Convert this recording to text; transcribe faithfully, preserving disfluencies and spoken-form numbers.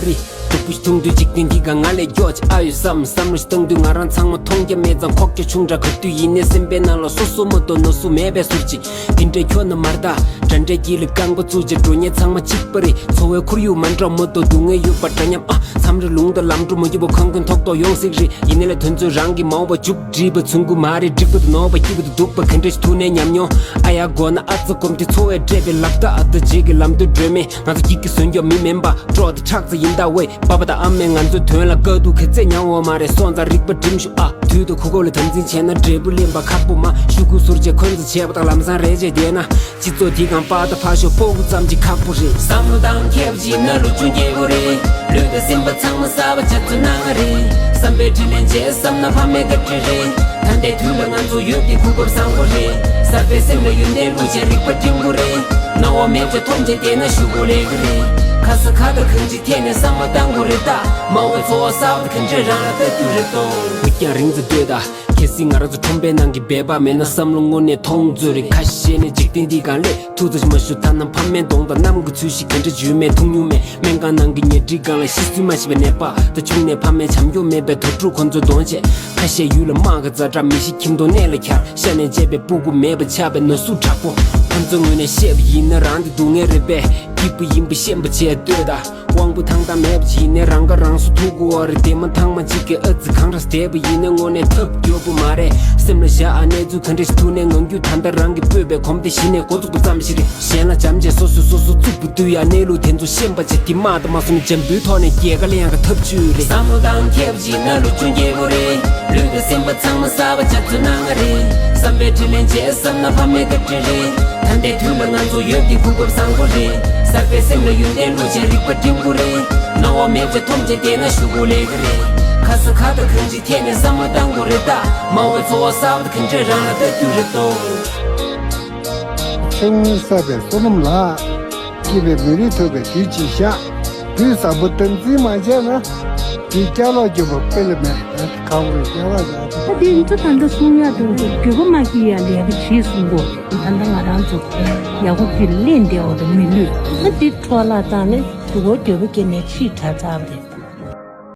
རི། སྟུག་པོ་ཞིག་འཐུང་དུས་འཇིག་རྟེན་འདི་ག་ང་ལས་མགྱོགས་ཅིག་ཨ་ཡོད་བསམ། བསམ་བློ་ཞིག་བཏང་དུས་ང་རང་ཚང་མ་མཐོང་རྒྱ་མེད་ཙང་ཁོག་རྒྱ་ཆུང་དྲགས། ག་དུས་ཡིན་ནའི་སེམས་པའི་ནང་ལ་སོ་སོ་མ་གཏོགས་ནོར་སུ་མེད་པའི་ཟུར་ཅིག་དེ་འདྲའི་ཁྱོན་ནས་མ་རེད་ད། འདྲ་འདྲའི་དཀྱིལ་ལ་རྐང་པ་བཙུགས་བྱས་འགྲོ་ཉེན་ཚང་མ་གཅིག་པ་རེད། འཚོ་བའི་ཁོར་ཡུག་མ་འདྲ་མ་གཏོགས་སྡུག་བསྔལ་ཡོད་པ་འདྲ་སྙམ་ཨ། མཚམས་རེ་ལུང་དང་ལམ་འགྲོ་མ་རྒྱུག་པ་ཁང་ཁྱོན་ཐོག་ཐོག་ཡོང་སྲིད་རེད། ཡིན་ནའི་ལས་དོན་ཚོས་རང་གི་མ་འོངས་པ་མཇུག་སྒྲིལ་པ་མཚོན་གྱི་མ་རེད། འགྲིག་པ་དང་ནོར་བ་སྐྱིད་པ་དང་སྡུག་པ་ག་འདྲ་ཞིག་ཐུག་ནའི་ཉམས་མྱོང་ཨ་ཡ་དགོས་ན་ཨ་ཙི་སྒོམ་སྟེ་འཚོ་བས་སྤྲད་པའི་ལག་རྟགས་ཨ་ད་རྗེས་ཀྱི་ལམ་སྟོན་སྒྲོན་མེ། ང་ཚོ་སྐྱིད་ཀྱི་ཟོན་རྒྱག་མི་མིན་པ། སྤྲོ་དང་ཁྲག་རྩ་ཡིན་ད་ཝེ། པ་ཕ་དང་ཨ་མས་ང་ཚོའི་དོན་ལ་དཀའ་སྡུག་ག་ཚད་མྱངས་ཡོད་མ་རེད། སོང་ཙང་རིག་པ་སྒྲིམ་ཤོག་ཨ། དུས་དང་གོ་སྐབས་ལ་དམ་འཛིན་བྱས་ན་འབྲས་བུ་ལེན་པ་ཁག་པོ་མ། ཤོག་གུ་ཟུར་བཅད་འཁོན་འཛིན་བྱས་པ་དང་ལམ་སང་རེ་བྱས་བསྡད་ན། སྤྱི་ཚོགས་འདི་གང་པ་དང་ཕར་ཞོག་སྤོ་བོ་ཙམ་གྱིས་ཁག་པོ་རེད། བསམ་བློ་བཏང་མཁས་པ་ཅིག་ན་ལོ་ཆུང་རྒྱལ་པོ་རེད། ལུས་དང་སེམས་པ་ཚང་མ་གསར་པ་ཆགས་ཚུལ་སྣང་ང་རེད། བསམ་པའི་དྲིན་ལན་འཇལ་བསམ་ན་ཕ་མའི་བཀའ་དྲིན་རེད། ད་ལྟའི་དུས་ལ་ང་ཚོ་ཡོད་དེ་གོ་སྐབས་བཟང་པོ་རེད། གསར་པའི་སེམས་ལ་ཡོན་ཏན་བླུགས་བྱས་རིག་པ་སྒྲིམ་དགོས་རེད། སྣང་བ་མེད་ཀྱང་མཐོང་བྱས་བསྡད་ན་ཤུགས་པོ་ལེགས་ཀྱི་རེད། ཁ་ས་ཁ་དང་གང་ཅི་ཐད་ནས་བསམ་བློ་བཏང་དགོས་རེད་ད། མ་འོངས་འཚོ་བ་གསར་པ་དེ་ག་འདྲས་རང་ལ་ལྟ་རྒྱུ་རེད་དོ། མིག་རྒྱང་རིང་ཙམ་ལྟོས་ད། གལ་སྲིད་ང་རང་ཚོ་ཁྲོམ་པའི་ནང་གི་སྦལ་པ་མེད་ན་བསམ་བློ་དངོས་གནས་མཐོང་ཚོད་རེད། ཁ་ཤས་ནས་འཇིག་རྟེན་འདི་གང་ལས་ཐུགས་ཚོད་མ་ཞུ་ཐ་ན་ཕ་མའི་གདོང་དང་གནམ་གྱི་ཚུལ་ཞིག་ག་འདྲ་བརྗོད་མེད་མཐོང་མྱོང་མེད། སྨན་ཁང་ནང་གི་ཉལ་ཁྲིའི་སྒང་ལ་ཤི་གསོན་མ་ཤེས་པའི་ནད་པ་དང་ཆུང་ནས་ཕ་མས་བྱམས་སྐྱོང་མེད་པའི་དྭ་ཕྲུག་ཁོ་ཚོའི་གདོང་བཅས། ཁ་ཤས་ཡུལ་ལ་དམག་གི་ཛ་དྲག་མི་ཤི་ཁྱིམ་སྟོང་གནས་ལ་འཁྱར། ཤ་ནས་བཅད་པའི་སྤུ་གུ་མེད་པ་ཆགས་པའི་ན་ཟུག་དྲག་པོ། ཁོ་ཚོའི་ངོས་ནས་བཤད་པ་ཡིན་ན་རང་འདི་སྡུག་བསྔལ་རེད་པས། སྐྱིད་པོ་ཡིན་པ་ཤེས་པ་བྱས་ལྟོས་དང་། དབང་པོ་ཐང་ཐང་མེད་པ་ཅིག་ནས་རང་ཁ་རང་གསོ་ཐུབ་དགོས་པ་རེད། དེ་མ་ཐང་མ་གཅིག་གི་ཨ་ཙི་གང་ར་བསྡད་པ་ཡིན་ན་དངོས་གནས་ཐབས་སྐྱོ་པོ་མ་རེད། སེམས་ལ་བཞག་ཨ་གནས་ཚུལ་ག་འདྲ་ཞིག་ཐུག་ནས་ངང་རྒྱུད་ད་ལྟ་རང་གི་སྤོས་པའི་གོམ་དེ་གཞི་ནས་འགོ་བཙུགས་པ་ཙམ་ཞིག་རེད། གཞན་ལ་བྱམས་བྱས་སོ་སོས་སོ་སོ་བཙུགས་པ་དུས་ཡང་གནས་ལུགས་དེ་ཚོ་ཤེས་པ་བྱས་ཏེ་དམག་དང་མ་སོང་ནས་འཇམ་པོའི་ཐོག་ནས་རྒྱལ་ཁ་ལེན་ཡག་གི་ཐབས་བྱུས་རེད། བསམ་བློ་བཏང་མཁས་པ་ཅིག་ན་ལོ་ཆུང་རྒྱལ་པོ་རེད། ལུས་དང་སེམས་པ་ཚང་མ་གསར་པ་ཆགས་ཚུལ་སྣང་ང་རེད། བསམ་པའི་དྲིན་ལན་འཇལ་བསམ་ན་ཕ་མའི་བཀའ་དྲིན་རེད། ད་ལྟའི་དུས་ལ་ང་ཚོ་ཡོད་དེ་གོ་སྐབས་བཟང་པོ་རེད། གསར་པའི་སེམས་ལ་ཡོན་ཏན་བླུགས་བྱས་རིག་པ་སྒྲིམ་དགོས་རེད། སྣང་བ་མེད་བྱས་མཐོང་བྱས་བསྡད་ན་ཤུགས་པོ་ལེགས་ཀྱི་རེད། ཁ་ས་ཁ་དང་གང་ཅི་ཐད་ནས་བསམ་བློ་བཏང་དགོས་རེད་ད། མ་འོངས་འཚོ་བ་གསར་པ་དེ་ག་འདྲས་རང་ལ་ལྟ་རྒྱུ་རེད་དོ། ཚེ་སྔོན་བསགས་པའི་བསོད་ནམས་ལགས། སྐྱིད་པའི་མི་རིགས་ཐོབ་པའི་དུས་ཅིག་ཤག་དུས་བཟང་པོ་དམ་འཛིན་མ་བྱས་ན། དེ་སྐྱག་ལོག་རྒྱུ་བ་དཔེ་ལ་མེད། ཁ་བོར་སྐྱག་ལོག་རྒྱག་ད་དེ་འདྲ་ད་ལྟ་གསུང་ཡག་འདུག་འགྱོད་པ་མ་སྐྱེ་ཡ་ལས་ཀ་བྱེད་གསུང་གོ་ད་ལྟ་ང་རང་ཚོ་ཡག་པོ་ཅིག་ལེན་བསྡད་འོ་ད་མི་ལུས་ད་དེ་འཕྲོ་བརླག་བཏང་ནས་དུ་གོ་འགྱོད་པ་སྐྱེ་ནས་ཕྱིས་དྲག་དྲག་པ་རེད།